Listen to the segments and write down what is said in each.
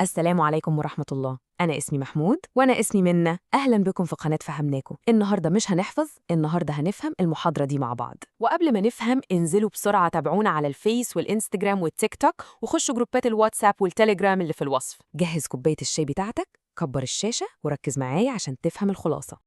السلام عليكم ورحمة الله. أنا اسمي محمود. وأنا اسمي منة. أهلا بكم في قناة فهمناكم. النهاردة مش هنحفظ، النهاردة هنفهم المحاضرة دي مع بعض. وقبل ما نفهم، انزلوا بسرعة تابعونا على الفيس والإنستجرام والتيك توك، وخشوا جروبات الواتساب والتليجرام اللي في الوصف. جهز كوباية الشاي بتاعتك، كبر الشاشة وركز معايا عشان تفهم الخلاصة.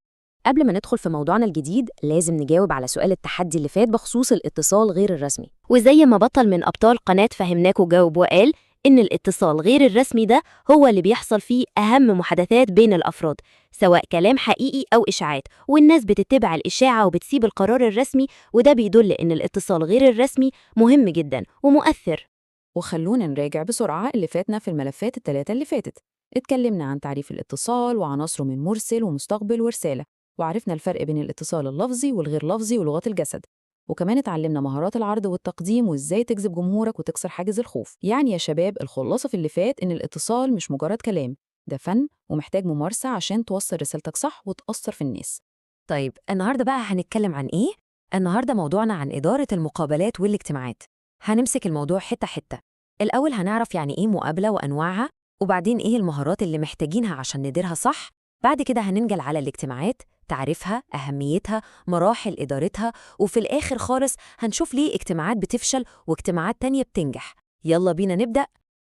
قبل ما ندخل في موضوعنا الجديد، لازم نجاوب على سؤال التحدي اللي فات بخصوص الاتصال غير الرسمي. وزي ما بطل من أبطال قناة فهمناكو جاوب وقال إن الاتصال غير الرسمي ده هو اللي بيحصل فيه أهم محادثات بين الأفراد، سواء كلام حقيقي أو إشاعات، والناس بتتبع الإشاعة وبتسيب القرار الرسمي، وده بيدل إن الاتصال غير الرسمي مهم جدا ومؤثر. وخلونا نراجع بسرعة اللي فاتنا في الملفات الثلاثة اللي فاتت. اتكلمنا عن تعريف الاتصال وعناصره من مرسل ومستقبل ورسالة، وعرفنا الفرق بين الاتصال اللفظي والغير لفظي ولغات الجسد، وكمان اتعلمنا مهارات العرض والتقديم وازاي تجذب جمهورك وتكسر حاجز الخوف. يعني يا شباب، الخلاصة في اللي فات إن الاتصال مش مجرد كلام، ده فن ومحتاج ممارسة عشان توصل رسالتك صح وتأثر في الناس. طيب، النهاردة بقى هنتكلم عن إيه؟ النهاردة موضوعنا عن إدارة المقابلات والاجتماعات. هنمسك الموضوع حتة حتة. الأول هنعرف يعني إيه مقابلة وأنواعها، وبعدين إيه المهارات اللي محتاجينها عشان نديرها صح. بعد كده هننجل على الاجتماعات، تعريفها، أهميتها، مراحل إدارتها، وفي الآخر خالص هنشوف ليه اجتماعات بتفشل واجتماعات تانية بتنجح. يلا بينا نبدأ.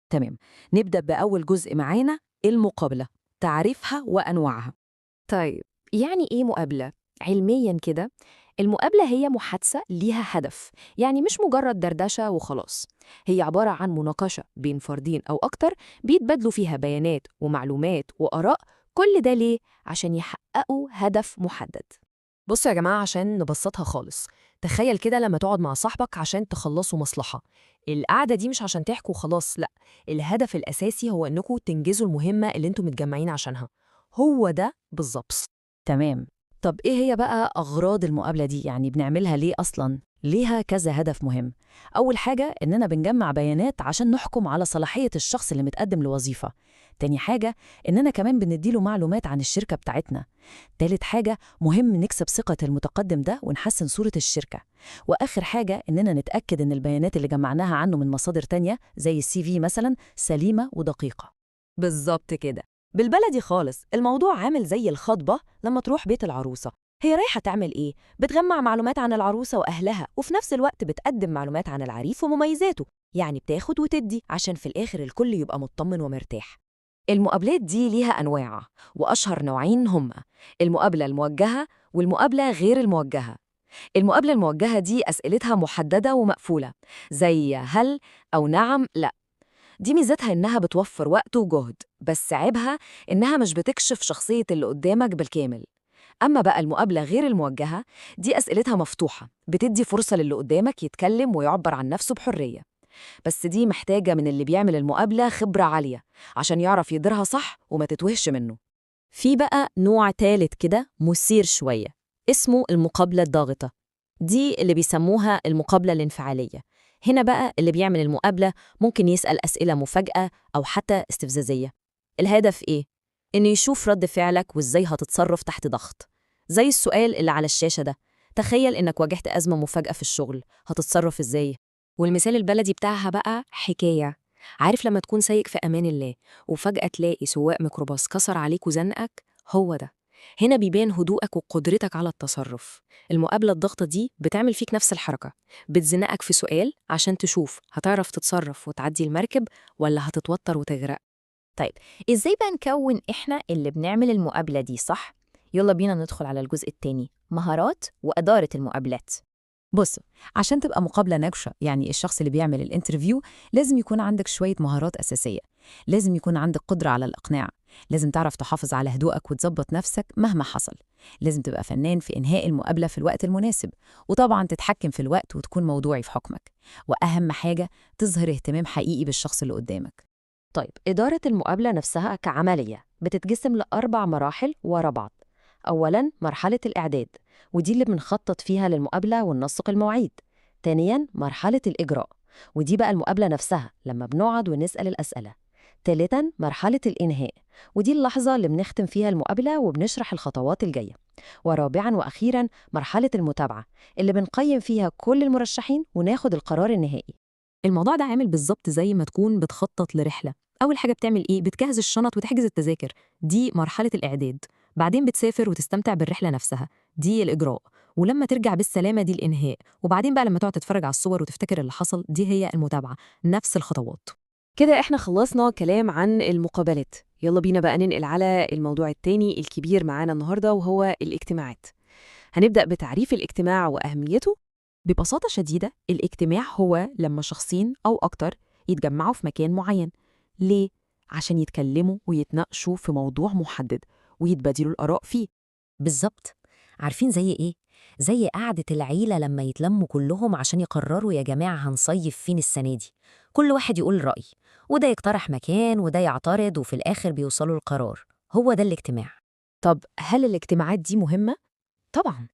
تمام، نبدأ بأول جزء معانا، المقابلة، تعريفها وأنواعها. طيب، يعني إيه مقابلة؟ علمياً كده، المقابلة هي محادثة ليها هدف، يعني مش مجرد دردشة وخلاص. هي عبارة عن مناقشة بين فردين أو أكتر بيتبادلوا فيها بيانات ومعلومات وآراء. كل ده ليه؟ عشان يحققوا هدف محدد. بصوا يا جماعة، عشان نبسطها خالص، تخيل كده لما تقعد مع صاحبك عشان تخلصوا مصلحة. القعدة دي مش عشان تحكوا خلاص، لأ، الهدف الأساسي هو إنكم تنجزوا المهمة اللي انتوا متجمعين عشانها. هو ده بالظبط. تمام. طب إيه هي بقى أغراض المقابلة دي؟ يعني بنعملها ليه أصلاً؟ ليها كذا هدف مهم. أول حاجة إننا بنجمع بيانات عشان نحكم على صلاحية الشخص اللي متقدم لوظيفة. تاني حاجة إننا كمان بنديله معلومات عن الشركة بتاعتنا. تالت حاجة مهم نكسب ثقة المتقدم ده ونحسن صورة الشركة. وآخر حاجة إننا نتأكد إن البيانات اللي جمعناها عنه من مصادر تانية زي السي في مثلاً سليمة ودقيقة. بالظبط كده. بالبلدي خالص، الموضوع عامل زي الخطبة لما تروح بيت العروسة. هي رايحة تعمل إيه؟ بتجمع معلومات عن العروسة وأهلها، وفي نفس الوقت بتقدم معلومات عن العريس ومميزاته. يعني بتاخد وتدي عشان في الآخر الكل يبقى مطمن ومرتاح. المقابلات دي ليها أنواع، وأشهر نوعين هما المقابلة الموجهة والمقابلة غير الموجهة. المقابلة الموجهة دي أسئلتها محددة ومقفولة، زي هل أو نعم لا. دي ميزتها إنها بتوفر وقت وجهد، بس عيبها إنها مش بتكشف شخصية اللي قدامك بالكامل. أما بقى المقابلة غير الموجهة دي أسئلتها مفتوحة، بتدي فرصة للي قدامك يتكلم ويعبر عن نفسه بحرية. بس دي محتاجة من اللي بيعمل المقابلة خبرة عالية عشان يعرف يديرها صح وما تتوهش منه. في بقى نوع تالت كده مثير شوية، اسمه المقابلة الضاغطة. دي اللي بيسموها المقابلة الانفعالية. هنا بقى اللي بيعمل المقابلة ممكن يسأل أسئلة مفاجأة أو حتى استفزازية. الهدف إيه؟ إنه يشوف رد فعلك وإزاي هتتصرف تحت ضغط. زي السؤال اللي على الشاشة ده، تخيل إنك واجهت أزمة مفاجأة في الشغل، هتتصرف إزاي؟ والمثال البلدي بتاعها بقى حكاية. عارف لما تكون سايق في أمان الله وفجأة تلاقي سواق ميكروباص كسر عليك وزنقك؟ هو ده. هنا بيبان هدوءك وقدرتك على التصرف. المقابلة الضغطة دي بتعمل فيك نفس الحركة، بتزنقك في سؤال عشان تشوف هتعرف تتصرف وتعدي المركب ولا هتتوتر وتغرق. طيب، إزاي بقى نكون إحنا اللي بنعمل المقابلة دي صح؟ يلا بينا ندخل على الجزء التاني، مهارات وإدارة المقابلات. بص، عشان تبقى مقابلة ناجحة، يعني الشخص اللي بيعمل ال interview لازم يكون عندك شوية مهارات أساسية. لازم يكون عندك قدرة على الإقناع، لازم تعرف تحافظ على هدوءك وتظبط نفسك مهما حصل، لازم تبقى فنان في إنهاء المقابلة في الوقت المناسب، وطبعا تتحكم في الوقت وتكون موضوعي في حكمك، وأهم حاجة تظهر اهتمام حقيقي بالشخص اللي قدامك. طيب، إدارة المقابلة نفسها كعملية بتتجسم لأربع مراحل ورا بعض. أولاً مرحلة الإعداد، ودي اللي بنخطط فيها للمقابلة وننسق المواعيد. ثانياً مرحلة الإجراء، ودي بقى المقابلة نفسها لما بنقعد ونسأل الأسئلة. ثالثاً مرحلة الإنهاء، ودي اللحظة اللي بنختم فيها المقابلة وبنشرح الخطوات الجاية. ورابعاً وأخيراً مرحلة المتابعة، اللي بنقيم فيها كل المرشحين وناخد القرار النهائي. الموضوع ده عامل بالظبط زي ما تكون بتخطط لرحلة. أول حاجة بتعمل إيه؟ بتجهز الشنط وتحجز التذاكر، دي مرحلة الإعداد. بعدين بتسافر وتستمتع بالرحلة نفسها، دي الإجراء. ولما ترجع بالسلامة دي الإنهاء. وبعدين بقى لما تقعد تتفرج على الصور وتفتكر اللي حصل، دي هي المتابعة، نفس الخطوات. كده احنا خلصنا كلام عن المقابلات، يلا بينا بقى ننقل على الموضوع التاني الكبير معانا النهاردة وهو الاجتماعات. هنبدأ بتعريف الاجتماع وأهميته. ببساطة شديدة الاجتماع هو لما شخصين أو أكتر يتجمعوا في مكان معين. ليه؟ عشان يتكلموا ويتناقشوا في موضوع محدد ويتبادلوا الآراء فيه. بالظبط. عارفين زي إيه؟ زي قعدة العيلة لما يتلموا كلهم عشان يقرروا يا جماعة هنصيف فين السنة دي. كل واحد يقول رأي، وده يقترح مكان وده يعترض، وفي الآخر بيوصلوا القرار. هو ده الاجتماع. طب هل الاجتماعات دي مهمة؟ طبعاً.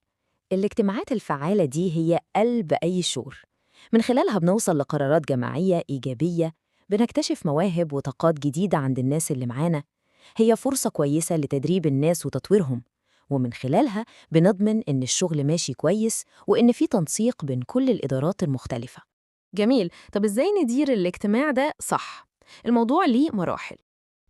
الاجتماعات الفعالة دي هي قلب أي شغل. من خلالها بنوصل لقرارات جماعية إيجابية، بنكتشف مواهب وطاقات جديدة عند الناس اللي معانا. هي فرصة كويسة لتدريب الناس وتطويرهم، ومن خلالها بنضمن إن الشغل ماشي كويس وإن في تنسيق بين كل الإدارات المختلفة. جميل. طب إزاي ندير الاجتماع ده صح؟ الموضوع ليه مراحل.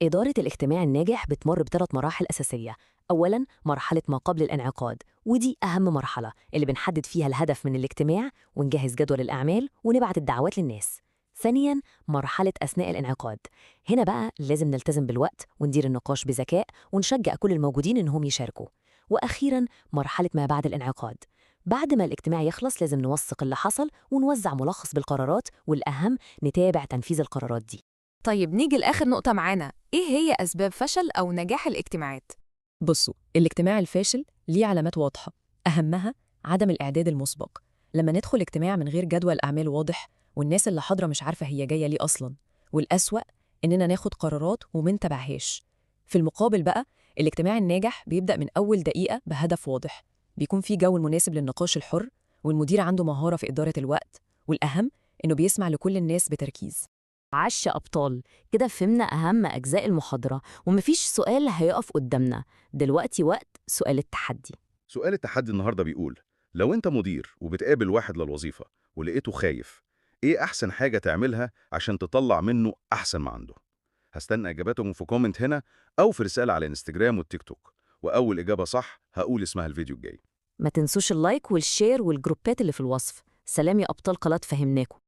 إدارة الاجتماع الناجح بتمر بثلاث مراحل أساسية. أولاً مرحلة ما قبل الانعقاد، ودي أهم مرحلة اللي بنحدد فيها الهدف من الاجتماع ونجهز جدول الأعمال ونبعت الدعوات للناس. ثانياً مرحلة أثناء الانعقاد، هنا بقى لازم نلتزم بالوقت وندير النقاش بذكاء ونشجع كل الموجودين إنهم يشاركوا. وأخيراً مرحلة ما بعد الانعقاد، بعد ما الاجتماع يخلص لازم نوثق اللي حصل ونوزع ملخص بالقرارات، والأهم نتابع تنفيذ القرارات دي. طيب نيجي لآخر نقطة معانا، إيه هي أسباب فشل أو نجاح الاجتماعات؟ بصوا، الاجتماع الفاشل ليه علامات واضحة، أهمها عدم الإعداد المسبق. لما ندخل اجتماع من غير جدول أعمال واضح والناس اللي حاضرة مش عارفة هي جاية ليه أصلاً، والأسوأ إننا ناخد قرارات ومنتبعهاش. في المقابل بقى الاجتماع الناجح بيبدأ من أول دقيقة بهدف واضح، بيكون فيه جو مناسب للنقاش الحر، والمدير عنده مهارة في إدارة الوقت، والأهم إنه بيسمع لكل الناس بتركيز. عش أبطال، كده فهمنا أهم أجزاء المحاضرة ومفيش سؤال هيقف قدامنا. دلوقتي وقت سؤال التحدي. سؤال التحدي النهاردة بيقول: لو أنت مدير وبتقابل واحد للوظيفة ولقيته خايف، إيه أحسن حاجة تعملها عشان تطلع منه أحسن ما عنده؟ هستنى إجاباتكم في comment هنا أو في رسالة على انستجرام والتيك توك، وأول إجابة صح هقول اسمها الفيديو الجاي. ما تنسوش ال like وال share والجروبات اللي في الوصف. سلام يا أبطال قناة فهمناكم.